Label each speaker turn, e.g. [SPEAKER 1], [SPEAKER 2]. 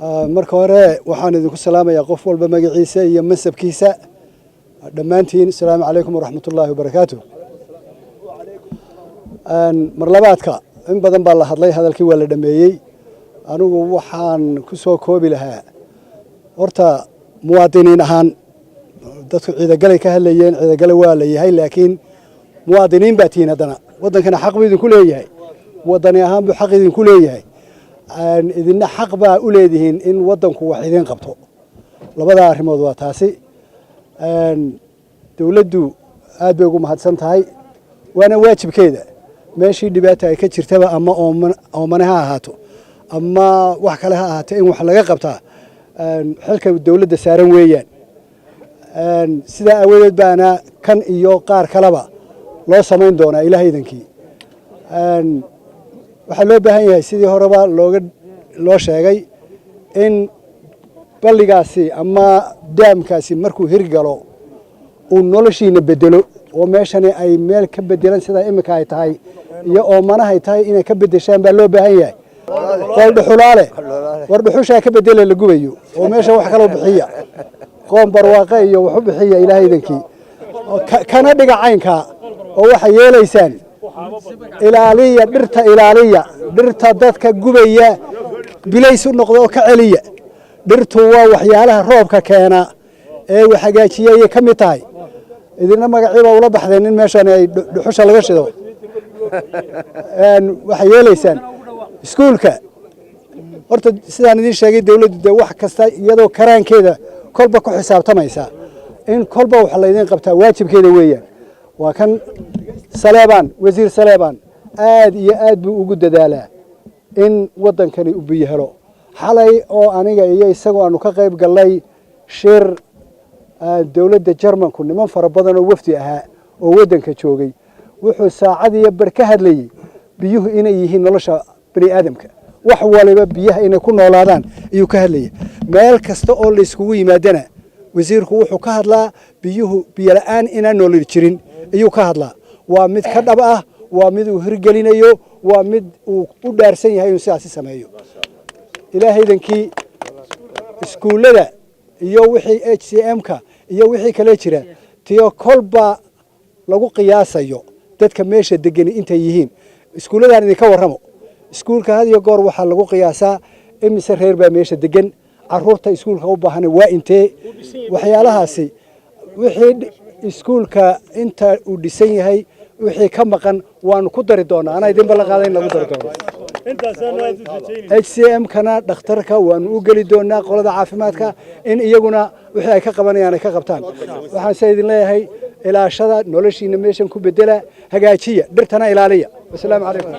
[SPEAKER 1] Marka hore waxaan idinku salaamayaa qof walba magaciisa iyo mansabkiisa. Dhammaantiin asalaamu calaykum waraxmat ullaahi wabarakaatu. Mar labaadka, in badan baa la hadlay, hadalkii waa la dhameeyey. Anigu waxaan ku soo koobi lahaa horta muwaadiniin ahaan. Dadku Ciidagalay ka hadlayeen, Ciidagale waa la yahay, laakiin muwaadiniin baa tihiin. Haddana waddankana xaq buu idinku leeyahay, waddani ahaan buu xaq idinku leeyahay, idinna xaq baa u leedihiin in waddanku wax idin qabto. Labada arrimood waa taasi. Dowladdu aad bay ugu mahadsan tahay, waana waajibkeeda. Meeshii dhibaata ay ka jirtaba, ama oomane ha ahaato ama wax kale ha ahaato, in wax laga qabtaa xilka dowladda saaran weeyaan. Sidaa aawadeed baana kan iyo qaar kaleba loo samayn doonaa, Ilaah idankii. Waxaa loo baahan yahay, sidii horeba loo sheegay, in balligaasi ama daamkaasi markuu hirgalo uu noloshiina bedelo, oo meeshani ay meel ka bedelan sidaa iminka ay tahay iyo oomanahay tahay inay ka bedeshaan baa loo baahan yahay. Qoldhuxulaale, war dhuxushaa ka bedela la gubayo, oo meesha wax kaloo bixiya, qoon barwaaqe iyo waxu bixiya, Ilaah idankii. Kana dhiga caynkaa oo waxay yeelaysaan, ilaaliya dhirta, ilaaliya dhirta. Dadka gubaya bilays u noqda oo ka celiya. Dhirtu waa waxyaalaha roobka keena ee wax hagaajiya ayay ka mid tahay. Idina magaciiba ula baxdeen in meeshan ay dhuxusha laga shido. Waxay yeelaysaan iskuulka. Horta sidaan idiin sheegay, dawladdu dee wax kasta iyadoo karaankeeda kolba ku xisaabtamaysa, in kolba wax laydin qabtaa waajibkeeda weeyaan. Waa kan Saleebaan, Wasiir Saleebaan aad iyo aad buu ugu dadaalaa in waddankani uu biyo helo. Xalay oo aniga iyo isagoo aanu ka qayb gallay shir dowladda Jarmanku, niman fara badan oo wafdi ahaa oo waddanka joogay, wuxuu saacad iyo bar ka hadlayey biyuhu inay yihiin nolosha bani aadamka, wax waliba biyaha inay ku noolaadaan ayuu ka hadlayay. Meel kasta oo layskugu yimaadana wasiirku wuxuu ka hadlaa biyuhu, biyo la'aan inaan nooli jirin ayuu ka hadlaa. Waa mid ka dhab ah, waa mid uu hirgelinayo, waa mid uu u dhaarsan yahay inuu sidaasi sameeyo. Ilaahaydankii, iskuullada iyo wixii HCM-ka iyo wixii kale jira, tiyo kolba lagu qiyaasayo dadka meesha degani intay yihiin. Iskuulladan idinka warramo. Iskuulka had iyo goor waxaa lagu qiyaasaa imise reer baa meesha degan, caruurta iskuulka u baahan waa intee, waxyaalahaasi. Wixii iskuulka inta uu dhisan yahay, wixii ka maqan waanu ku dari doonaa. Anaa idin ballan qaaday in lagu dari doono. HCM kana dhakhtarka waanu u geli doonaa, qolada caafimaadka in iyaguna wixii ay ka qabanayaan ay ka qabtaan. Waxaan se idin leeyahay, ilaashada noloshiina, meeshan ku bedela, hagaajiya, dhirtana ilaaliya. Wasalaamu calaykum.